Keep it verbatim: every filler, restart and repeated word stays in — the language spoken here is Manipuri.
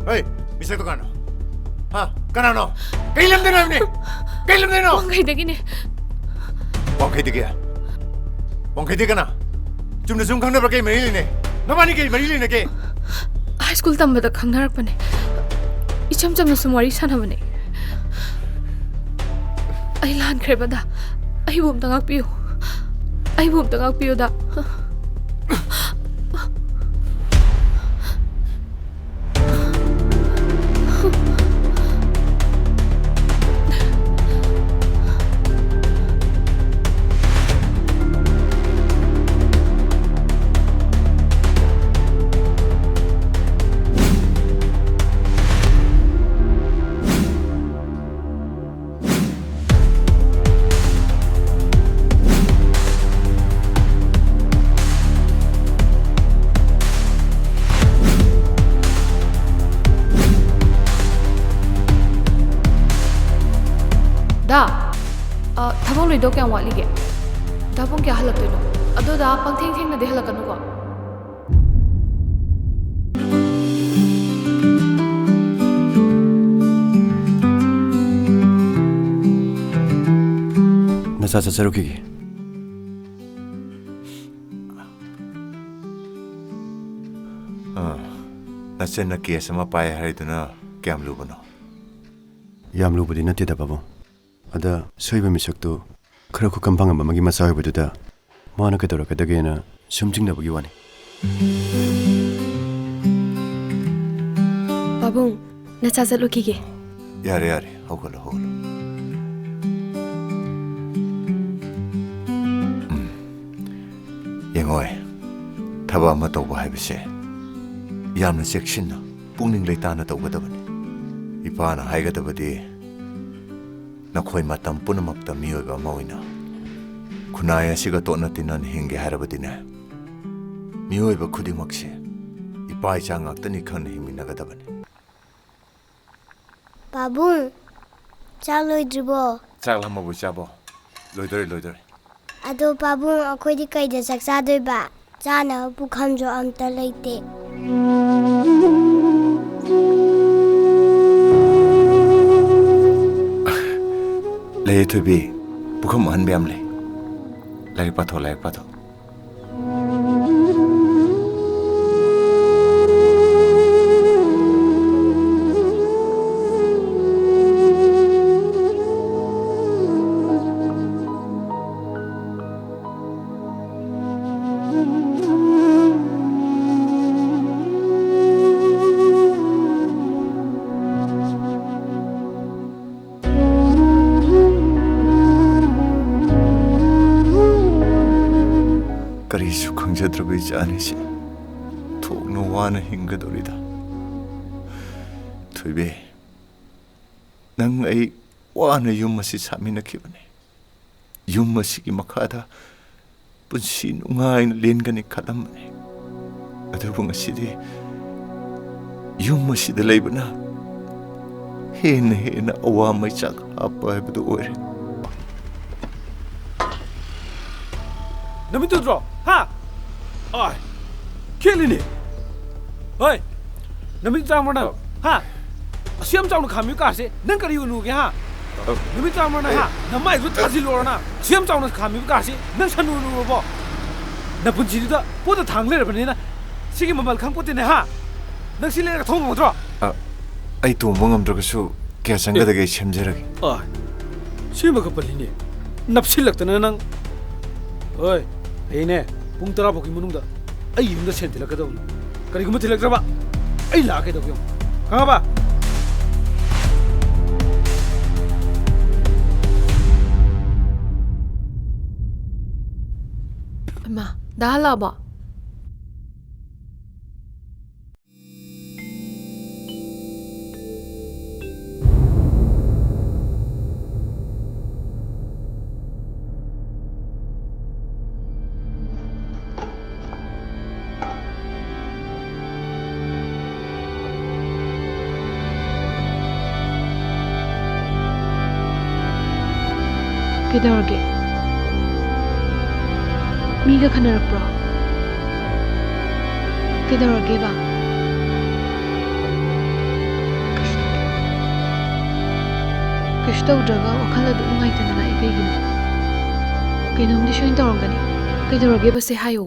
ꯍꯩ, ꯃꯤꯁꯛꯇꯣ ꯀꯅꯥꯅꯣ? ꯍꯥ? ꯀꯅꯥꯅꯣ? ꯀꯩ ꯂꯝꯗꯩꯅꯣ ꯍꯥꯏꯕꯅꯤ? ꯀꯩ ꯂꯝꯗꯩꯅꯣ? ꯋꯥꯡꯈꯩꯗꯒꯤꯅꯦ꯫ ꯋꯥꯡꯈꯩꯗꯒꯤ? ꯋꯥꯡꯈꯩꯗꯤ ꯀꯅꯥ? ꯆꯨꯝꯅ ꯁꯨꯝ ꯈꯪꯅꯕ꯭ꯔꯥ? ꯀꯩ ꯃꯔꯤ ꯂꯩꯅꯩ? ꯅꯕꯥꯅꯤ ꯀꯩ ꯃꯔꯤ ꯂꯩꯅꯒꯦ? ꯍꯥꯏ ꯁ꯭ꯀꯨꯜ ꯇꯝꯕꯗ ꯈꯪꯅꯔꯛꯄꯅꯦ꯫ ꯏꯆꯝ ꯆꯝꯅ ꯁꯨꯝ ꯋꯥꯔꯤ ꯁꯥꯟꯅꯕꯅꯦ꯫ ꯑꯩ ꯂꯥꯟꯈ꯭ꯔꯦꯕ, ꯗꯥ꯫ ꯑꯩꯕꯨ ꯑꯝꯇ ꯉꯥꯛꯄꯤꯌꯨ꯫ ꯑꯩꯕꯨ ꯑꯝꯇ ꯉꯥꯛꯄꯤꯌꯨ, ꯗꯥ꯫ ꯗꯥ, ꯑ, ꯊꯕꯛ ꯂꯣꯏꯗꯧ ꯀꯌꯥꯝ ꯋꯥꯠꯂꯤꯒꯦ? ꯗꯥ, ꯄꯨꯡ ꯀꯌꯥ ꯍꯜꯂꯛꯇꯣꯏꯅꯣ? ꯑꯗꯣ ꯗꯥ, ꯄꯪꯊꯦꯡ ꯊꯦꯡꯅꯗꯤ ꯍꯜꯂꯛꯀꯅꯨꯀꯣ꯫ ꯅꯆꯥ ꯆꯠꯆꯔꯨꯈꯤꯒꯦ꯫ ꯑꯥ, ꯅꯆꯟꯅ ꯀꯦꯁ ꯑꯃ ꯄꯥꯏ ꯍꯥꯏꯔꯤꯗꯨꯅ ꯀꯌꯥꯝ ꯂꯨꯕꯅꯣ? ꯌꯥꯝ ꯂꯨꯕꯗꯤ ꯅꯠꯇꯦꯗ, ꯄꯥꯕꯨꯡ꯫ ꯑꯗ ꯁꯣꯏꯕ ꯃꯤꯁꯛꯇꯨ ꯈꯔ ꯈꯨꯀꯝ ꯐꯪꯉꯝꯕ ꯑꯃꯒꯤ ꯃꯆꯥ ꯑꯣꯏꯕꯗꯨꯗ ꯃꯥꯅ ꯀꯩꯗꯧꯔꯛꯀꯗꯒꯦꯅ ꯁꯨꯝ ꯆꯤꯡꯅꯕꯒꯤ ꯋꯥꯅꯤ꯫ ꯄꯥꯕꯨꯡ, ꯅꯆꯥ ꯆꯠꯂꯨꯈꯤꯒꯦ꯫ ꯌꯥꯔꯦ, ꯌꯥꯔꯦ, ꯍꯧꯒꯠꯂꯣ, ꯍꯧꯒꯠꯂꯣ꯫ ꯎꯝ꯫ ꯌꯦꯡꯉꯣꯏ, ꯊꯕꯛ ꯑꯃ ꯇꯧꯕ ꯍꯥꯏꯕꯁꯦ ꯌꯥꯝꯅ ꯆꯦꯛꯁꯤꯟꯅ, ꯄꯨꯛꯅꯤꯡ ꯂꯩꯇꯥꯅ ꯇꯧꯒꯗꯕꯅꯤ꯫ ꯏꯄꯥꯅ ꯍꯥꯏꯒꯗꯕꯗꯤ, ꯅꯈꯣꯏ ꯃꯇꯝ ꯄꯨꯝꯅꯃꯛꯇ ꯃꯤꯑꯣꯏꯕ ꯑꯃ ꯑꯣꯏꯅ ꯈꯨꯟꯅꯥꯏ ꯑꯁꯤꯒ ꯇꯣꯠꯅ ꯇꯤꯟꯅꯅ ꯍꯤꯡꯒꯦ ꯍꯥꯏꯔꯕꯗꯤꯅꯦ, ꯃꯤꯑꯣꯏꯕ ꯈꯨꯗꯤꯡꯃꯛꯁꯦ ꯏꯄꯥ ꯏꯆꯥ ꯉꯥꯛꯇꯅꯤ ꯈꯪꯅ ꯍꯤꯡꯃꯤꯟꯅꯒꯗꯕꯅꯤ꯫ ꯄꯥꯕꯨꯡ, ꯆꯥꯛ ꯂꯣꯏꯗ꯭ꯔꯤꯕꯣ? ꯆꯥꯛ ꯂꯥꯝꯃꯕꯣ ꯏꯆꯥꯕꯣ? ꯂꯣꯏꯗꯣꯔꯦ, ꯂꯣꯏꯗꯣꯔꯦ꯫ ꯑꯗꯣ ꯄꯥꯕꯨꯡ, ꯑꯩꯈꯣꯏꯗꯤ ꯀꯩꯗ ꯆꯥꯛ ꯆꯥꯗꯣꯏꯕ? ꯆꯥꯅꯕ ꯄꯨꯈꯝꯁꯨ ꯑꯝꯇ ꯂꯩꯇꯦ꯫ ꯑꯦ ꯊꯣꯏꯕꯤ, ꯄꯨꯈꯝ ꯑꯍꯟꯕ ꯌꯥꯝ ꯂꯩ꯫ ꯂꯥꯏꯔꯤꯛ ꯄꯥꯊꯣꯛ, ꯂꯥꯏꯔꯤꯛ ꯄꯥꯊꯣꯛ꯫ ꯀꯔꯤꯁꯨ ꯈꯪꯖꯗ꯭ꯔꯕ ꯏꯆꯥ ꯑꯅꯤꯁꯦ ꯊꯣꯛꯅ ꯋꯥꯅ ꯍꯤꯡꯒꯗꯧꯔꯤꯗ꯫ ꯊꯣꯏꯕꯤ, ꯅꯪ ꯑꯩ ꯋꯥꯅ ꯌꯨꯝ ꯑꯁꯤ ꯁꯥꯃꯤꯟꯅꯈꯤꯕꯅꯤ꯫ ꯌꯨꯝ ꯑꯁꯤꯒꯤ ꯃꯈꯥꯗ ꯄꯨꯟꯁꯤ ꯅꯨꯡꯉꯥꯏꯅ ꯂꯦꯟꯒꯅꯤ ꯈꯜꯂꯝꯕꯅꯤ꯫ ꯑꯗꯨꯕꯨ ꯉꯁꯤꯗꯤ ꯌꯨꯝ ꯑꯁꯤꯗ ꯂꯩꯕꯅ ꯍꯦꯟꯅ ꯍꯦꯟꯅ ꯑꯋꯥ ꯃꯩꯆꯥꯛ ꯍꯥꯞꯄ ꯍꯥꯏꯕꯗꯨ ꯑꯣꯏꯔꯦ꯫ ꯅꯨꯃꯤꯠꯇꯨꯗ꯭ꯔꯣ? ꯍꯥ? ꯑꯥꯏ, ꯈꯦꯠꯂꯤꯅꯦ꯫ ꯍꯣꯏ, ꯅꯨꯃꯤꯠ ꯆꯥꯝꯃꯅ, ꯍꯥ? ꯑꯁꯤ ꯌꯥꯝ ꯆꯥꯎꯅ ꯈꯥꯝꯃꯤꯕ ꯀꯥꯁꯦ ꯅꯪ ꯀꯔꯤ ꯎꯅꯨꯒꯦ, ꯍꯥ? ꯅꯨꯃꯤꯠ ꯆꯥꯝꯃꯅ, ꯍꯥ? ꯅꯃꯥꯏꯗꯨ ꯊꯥꯖꯤꯜꯂꯣꯔꯅ? ꯑꯁꯤ ꯌꯥꯝ ꯆꯥꯎꯅ ꯈꯥꯝꯃꯤꯕ ꯀꯥꯁꯦ ꯅꯪ ꯁꯟ ꯎꯅꯨꯔꯕꯣ? ꯅꯄꯨꯟꯁꯤꯗꯨꯗ ꯄꯣꯠꯇ ꯊꯥꯡ ꯂꯩꯔꯕꯅꯤꯅ ꯁꯤꯒꯤ ꯃꯃꯜ ꯈꯪꯄꯣꯠꯇꯦꯅꯦ, ꯍꯥ? ꯅꯪ ꯁꯤ ꯂꯩꯔꯒ ꯊꯧ ꯉꯝꯒꯗ꯭ꯔꯣ? ꯑ, ꯑꯩ ꯇꯣꯡꯕ ꯉꯝꯗ꯭ꯔꯒꯁꯨ ꯀꯌꯥ ꯆꯪꯒꯗꯒꯦ ꯑꯩ ꯁꯦꯝꯖꯔꯒꯦ꯫ ꯑ, ꯁꯤꯃꯒ ꯄꯜꯂꯤꯅꯦ꯫ ꯅꯞꯁꯤꯜꯂꯛꯇꯅ ꯅꯪ꯫ ꯍꯣꯏ, ꯍꯌꯦꯡꯅꯦ ꯄꯨꯡ ꯇꯔꯥ ꯐꯥꯎꯒꯤ ꯃꯅꯨꯡꯗ ꯑꯩ ꯌꯨꯝꯗ ꯁꯦꯟ ꯊꯤꯜꯂꯛꯀꯗꯧꯕꯅꯤ꯫ ꯀꯔꯤꯒꯨꯝꯕ ꯊꯤꯜꯂꯛꯇ꯭ꯔꯕ ꯑꯩ ꯂꯥꯛꯑꯒꯦ ꯇꯧꯒꯦ꯫ ꯈꯪꯉꯕ? ꯏꯃꯥ, ꯗꯥ ꯍꯜꯂꯛꯑꯕꯣ? ꯀꯩꯗꯧꯔꯒꯦ? ꯃꯤꯒ ꯈꯟꯅꯔꯛꯄ꯭ꯔꯣ? ꯀꯩꯗꯧꯔꯒꯦꯕ? ꯀꯩꯁꯨ ꯇꯧꯗꯦ꯫ ꯀꯩꯁꯨ ꯇꯧꯗ꯭ꯔꯒ ꯋꯥꯈꯜ ꯑꯗꯨꯛ ꯅꯨꯡꯉꯥꯏꯇꯅ ꯂꯥꯛꯏ ꯀꯩꯒꯤꯅꯣ? ꯀꯩꯅꯣꯝꯗꯤ ꯁꯣꯏꯅ ꯇꯧꯔꯝꯒꯅꯤ꯫ ꯀꯩꯗꯧꯔꯒꯦꯕꯁꯦ ꯍꯥꯏꯌꯣ꯫